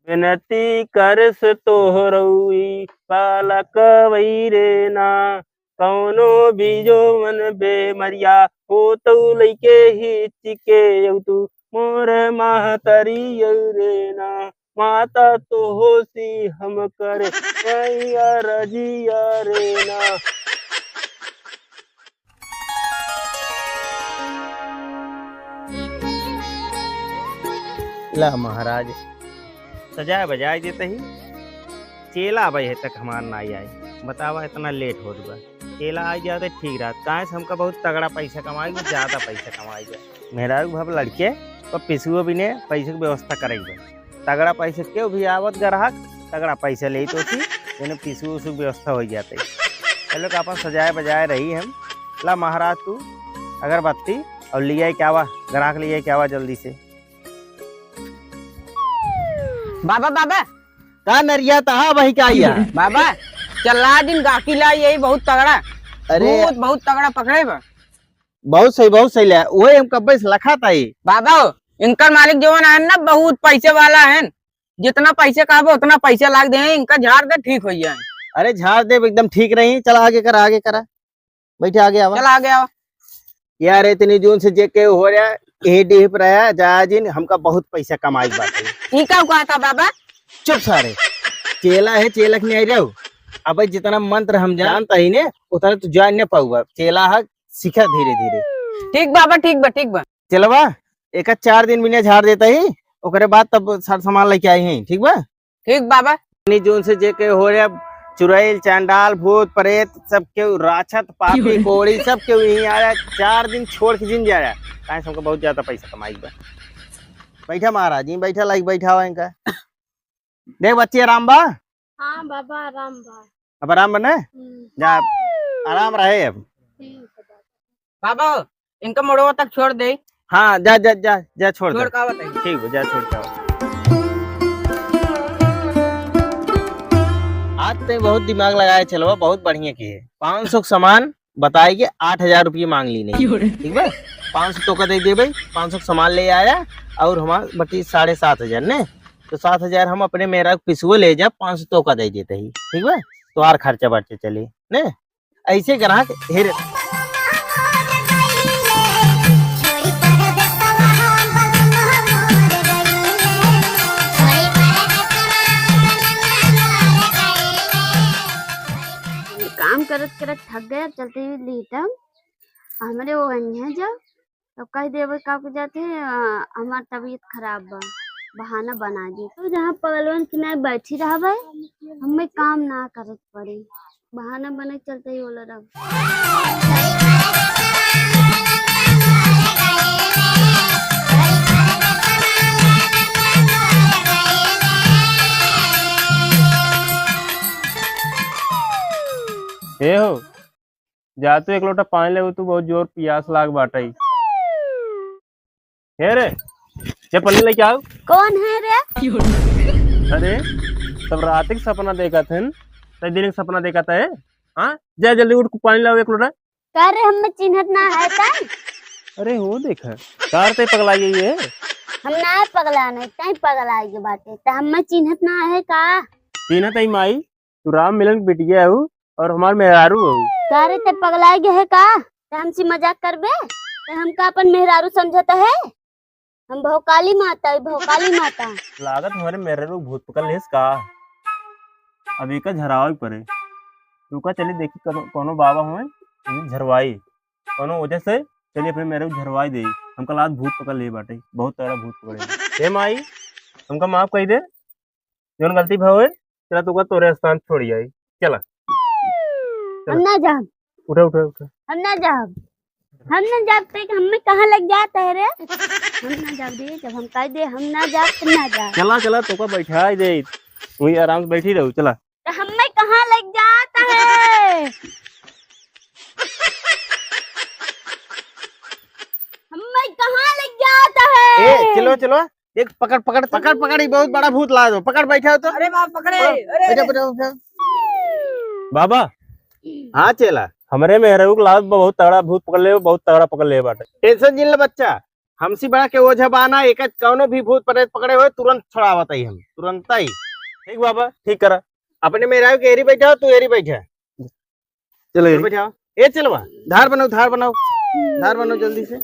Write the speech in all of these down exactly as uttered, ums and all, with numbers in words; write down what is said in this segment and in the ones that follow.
विनती करस तोहरउई बालक वैरे ना, कौनो भी जौन बेमरिया होतउ लइके हिचिके अउ तू मोर महतरी अउ रे ना, माता तोहसी हम करे मैया रजिया रे ना। ला महाराज, सजाए बजाए देते ही चेला अबे है तक हमार ना आई। बतावा, इतना लेट होत बा। चेला आ जाते ठीक रहत, काहे से हमका बहुत तगड़ा पैसा कमाई बा, ज्यादा पैसा कमाई बा। मेहरारू भब लड़के पर पिसुओ बिने पैसे की व्यवस्था करे बा। तगड़ा पैसा केहू भी आवत ग्राहक, तगड़ा पैसा लेत होती, इन्हें पिसुओ उसुक व्यवस्था हो जाते। ये लोग अपन सजाए बजाए रही हम। ला महाराज, तू अगरबत्ती और लियाई के आवा, ग्राहक लियाई के आवा जल्दी से। बाबा, बाबा। का नरिया तहा वही का आइया? बाबा, चला दिन गाकी ला, यही बहुत तगड़ा। अरे। भूत बहुत तगड़ा पकड़े बा। बहुत सही, बहुत सही ले। वही हम कब्बे से लखा ताई। बाबा, इनकर मालिक जवन है ना, बहुत पैसे वाला है। जितना पैसे कहबो, उतना पैसे लाग दे, इनका झाड़ दे, ठीक हो जाए। अरे, झाड़ दे, एकदम ठीक रही। चला, आगे करा, आगे करा। बैठे, आगे आवा। चला, आगे आवा। यार, इतनी जून से जे के हो रहा, यही डीह पर आया, जाया जिन, हमका बहुत पैसा कमाई के बाटे। ई का कहा था बाबा? चुप सारे, चेला है, चेलक नहीं आई रहो। अबे जितना मंत्र हम जानता ही ने, उतना तू जान नहीं पाऊगा। चेला है, सीखा धीरे धीरे। ठीक बाबा, ठीक बा, ठीक बा। चेलवा, एक चार दिन बिना झाड़ देता ही, ओकरे बाद तब सर सामान लेके आई हैं, ठीक बा? ठीक बाबा। इतनी जून से जे के हो रहा, चुड़ैल, चांडाल, भूत, प्रेत, सब केहू, राक्षस, पापी, कोढ़ी, सब केहू यहीं आ रहा। चार दिन छोड़ के जिन जा रहा, काहे से हमको बहुत ज्यादा पैसा कमाई बा। बैठा महाराज जी, बैठा, लाइक बैठा हुआ इनका। देख बच्ची, आराम बा? हाँ बाबा, आराम बा। अब आराम बा ना? हम्म। जा, आराम रहे अब। ठीक है बाबा। बाबा, इनका मोड़वा तक छोड़ दे। हाँ, जा, जा, जा, जा, छोड़ छोड़ दे। का बताई? ठीक बा, जा, छोड़ के आवा। आज ते बहुत दिमाग लगाए चलवा, बहुत बढ़िया किहे। पाँच सौ के सामान बताए के आठ हजार रुपये मांग ली नहीं, क्यों रे? ठीक बा? पाँच सौ तोका दे दे भाई, पाँच सौ के सामान ले आया और हमार बची साढ़े सात हजार ने, तो सात हजार हम अपने मेहरारू के पिसुओ ले जा, पाँच सौ तोका दे देते ही, ठीक बा? तो आर खर्चा बर्चा चली ने। ऐसे ग्राहक हेरे। काम करत करत थक गए, अब चलते ही लेटम। हमरे वो गंज है जो तो कह देवे का के जाते हैं, "अ, हमार तबीयत खराब बा, बहाना बना दे।" तो जहाँ पगलवन के नाय बैठी रहबे, हमें काम ना करे के पड़े, बहाना बने के चलते ही बोल रहा। ए हो, जा तू एक लोटा पानी ले, तू बहुत जोर पियास लाग बाटई। हे रे, जा पन्नी लेके आओ। कौन है रे? अरे, सब रात के सपना देखत हन, तै दिन के सपना देखत है? हाँ, जा जल्दी उठ, पानी लाओ एक लोटा। का रे, हमें चिन्हत ना है तै? अरे हो देखा, कार तै पगला गई है। हम ना पगला नहीं, तै पगला गई बाटे, तै हमें चिन्हत ना है का? चिन्हत है माई, तू राम मिलन के बिटिया हऊ और हमार मेहरारू हऊ। का रे, ते पगलाए गए है का? ते हमसे मजाक करबे? ते हमका अपन मेहरारू समझत है? हम भौकाली माता है, भौकाली माता। लागत हमारे मेहरारू भूत पकड़ लेस का? अब एका झरावे के पड़े। रुका, चली देखी कौनो, कौनो बाबा हुए, इन्हें झरवाई। कौनो वजह से चली अपने मेहरारू झरवाई दे। हमका लागत भूत पकड़ ले बाटे, बहुत तगड़ा भूत पकड़े। हे माई, हमका माफ कर दे। जौन गलती भवे, चला तोका तोरे स्थान छोड़ी आई। चला। हम ना जाब। उठा, उठा, उठा। हम ना जाब। हम ना जाब, ते हमें कहाँ लग जाता है रे? हम ना जाब रे, जब हम कह दे हम ना जाब, तो ना जाब। चला, चला, तोका बैठाई दे। वही आराम से बैठी रहू, चला। तो हमें कहाँ लग जाता है? हमें कहाँ लग जाता है? ए, चलो, चलो। देख, पकड़, पकड़, पकड़, पकड़, ये बहुत बड़ा भूत ला दो। पकड़, बैठा हो तो। अरे बाप, पकड़े, पकड़। अरे, बैठा, अरे। बैठा, बैठा। बाबा। हाँ, चेला। हमरे मेहरारू के लात बहुत तगड़ा भूत पकड़ ले, बहुत तगड़ा पकड़ ले बाटे। Tension जिन ले बच्चा, हमसे बड़ा के ओझा बाना, एक कौनो भी भूत प्रेत पकड़े होए, तुरंत छुड़ावत ही हम, तुरंत ही। ठीक बाबा, ठीक करा। अपने मेहरारू के एरी बैठा, तू एरी बैठा। चलो, एरी। बैठा। ए चलवा, धार बनाओ, धार बनाओ, धार बनाओ जल्दी से।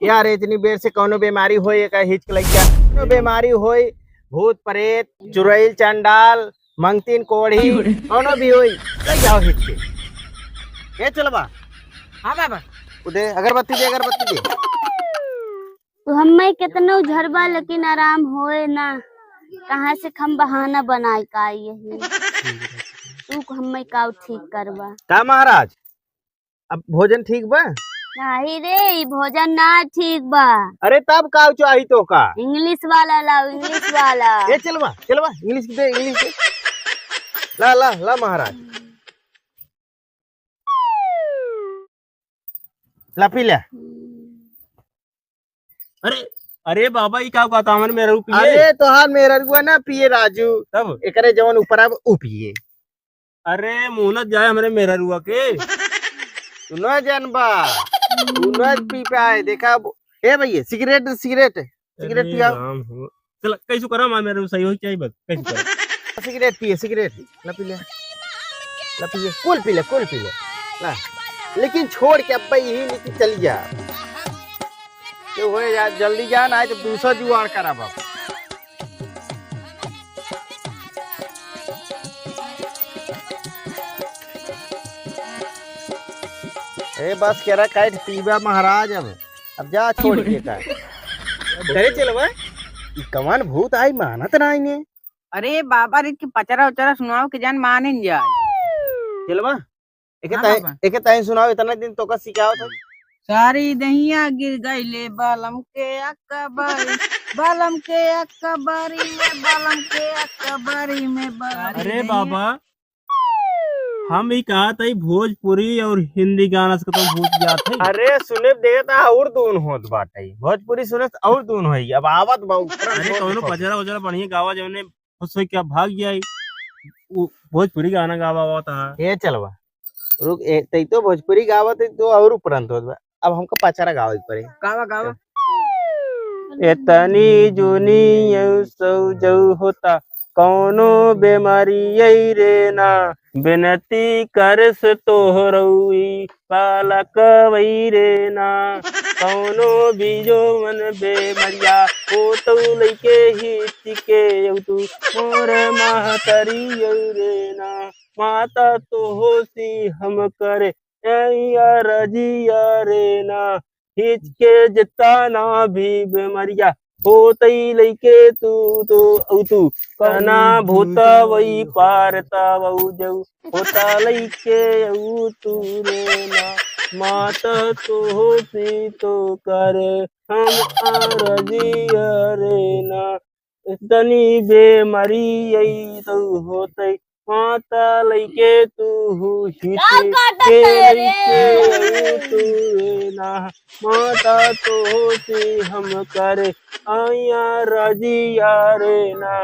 यार, इतनी बेर से कौनो बीमारी होई, एका हिचक लग गया। कौनो बीमारी होई, भूत प्रेत, चुड़ैल चंडाल, मंगतीन कोढ़ी, कौनो भी होई, लग जाओ हिचके। ए चलवा। हाँ बाबा। उदे, अगरबत्ती दे, अगरबत्ती दे। तो हम्मे कितनो झरबा, लेकिन आराम होए ना। कहाँ से हम बहाना बनाए का यही? तू हम्मे का ठीक करबा? का महाराज, अब भोजन ठीक बा? नहीं रे, ई भोजन ना ठीक बा। अरे तब का चाही तो का? English वाला लाओ, English वाला। ए चलवा, चलवा, English दे, English दे। ला, ला, ला महाराज। ला पी ले। अरे, अरे बाबा, ई का कहता हमरे मेहरारू पिए? अरे तोहार मेहरारुआ ना पिए राजू। तब? एकरे जवन ऊपर अब ऊ पिए। अरे मोहलत जाए हमरे मेहरारुआ के। तू ना जानबा, तू ना पी पाए। देखा अब, ए भैया, सिगरेट, सिगरेट, सिगरेट अरे पियाओ। राम हो। चल, कैसो करा, मार मेहरारू सही हो चाहिए बस, कैसो करा। सिगरेट पिए, सिगरेट। ला पी ले। ला पी ले, कुल पी ले, कुल पी ले। ला। लेकिन छोड़ के अब यही लेके चली जा। क्यों हो यार, जल्दी जा ना, तो दूसरा जुगाड़ करा बाबा। ए बस केरा काट पीबा महाराज अब। अब जा छोड़ के का। करे चलवा? ई कवन भूत आई मानत ना इने। अरे बाबा रे, के पचरा उचरा सुनाओ के जान मानिन जाए। चलवा? एके हाँ ताई, बाबा। एके ताई सुनाओ, इतना दिन तोका सिखावत है। सारी दहिया गिर गईले बलम के अकबरी, बलम के अकबरी में, बलम के अकबरी में, बलम अरे के बाबा, हम ई कहत हई भोजपुरी और हिंदी गाना से तो भूत जात है। अरे सुने देत आ और दून होत बाटे, भोजपुरी सुने से और दून होई। अब आवत बा ऊपर अरे होत कौनो होत। पचरा उचरा बढ़िया गावा, जौने खुश होई क्या भाग जाई। उ भोजपुरी गाना गावा आवत है। ए चलवा, रुक, ए, तै तो भोजपुरी गावत है, तो और उपरंत होत बा। अब हमका पचरा गावे के पड़े। गावा, गावा। एतनी जुनी यौ सौ जौ होता, कौनो बेमारी यही रे ना, बिनती करस तोहरौई, पालक वही रे ना, कौनो भी जो मन बेमरिया, हो तो लइके हिच के यौ तू, मोर महतरी यौ रे ना, माता तोहो सी हम करे, ए या रजिया रे ना, हिच के जितना भी बेमरिया, होतई लइके तू तो, औ तू, कना भूत वही पार तब औ जऊ, होता लइके औ तू रे ना, माता तोहो सी तो करे, हम आ रजिया रे ना, तनी बेमारी यही तो होतई, माता लइके तू हु हिच का काटत के है रे? लइके तू रे ना, माता तोहो सी हम करे, आइया रजिया रे ना।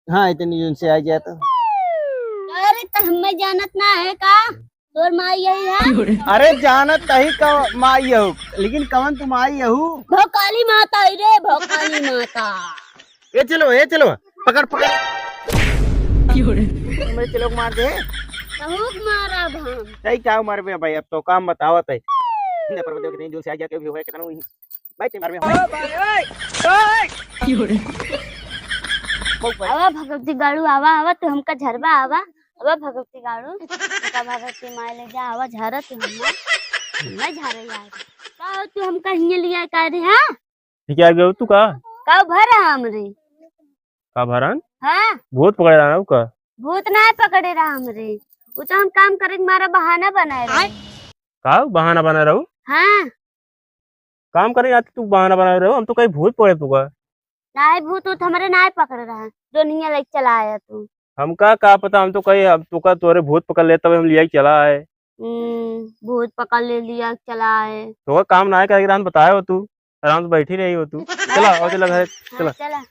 हाँ, इतनी जून से आ गया तो। अरे, तो हमें जानत ना है का? तोर माई यही है? अरे जानत तही का माई यहू, लेकिन कवन तू माई यहू? भोकाली माता है रे, भोकाली माता। ए चलो, ए चलो, पकड़, पकड़। क्यों रे? मेरे चलो मार दे। तहूक मारब हम। सही क्या मारबे भाई, अब तो काम बतावत है। इन्हें पर देखते हैं, जो से आ गया, क्यों भी हुआ, कितना हुई। भाई, ते मारबे हम। क्यों रे? आवा भगवती गाड़ू, आवा, आवा, तू हमका झरबा, आवा। अब भगवती गाड़ू, हमका भगवती माय ले जा, आवा झारा तू हमार, हमार झारा यार। का हो तू हमका हियाँ लिया का रे, हाँ? ठीक है, आ गयो तू का? का भरा हमरे? का भरान? हाँ। भूत पकड़े रहा ना का? भूत ना पकड़े रहा हमरे, वो तो हम काम करे के मारा बहाना बनाए रहे। का बहाना बना रहू? हाँ। काम करे आती तू बहाना बनाए रहो, हम तो कहीं भूत पकड़े तुका। नाहीं, भूत वूत हमरे नाहीं पकड़े रहा, जो निया लेके चला आया तू। हमका का पता, हम तो कहीं अब तुका तोरे भूत पकड़ लेता, हम लिया चला आए। हम्म, भूत पकड़ ले लिया, चला आए। तो काम नाहीं करे के रहन बताए हो तू, आराम से बैठी रही हो तू। हाँ, चला, आओ चला घर, हाँ, चला। चला।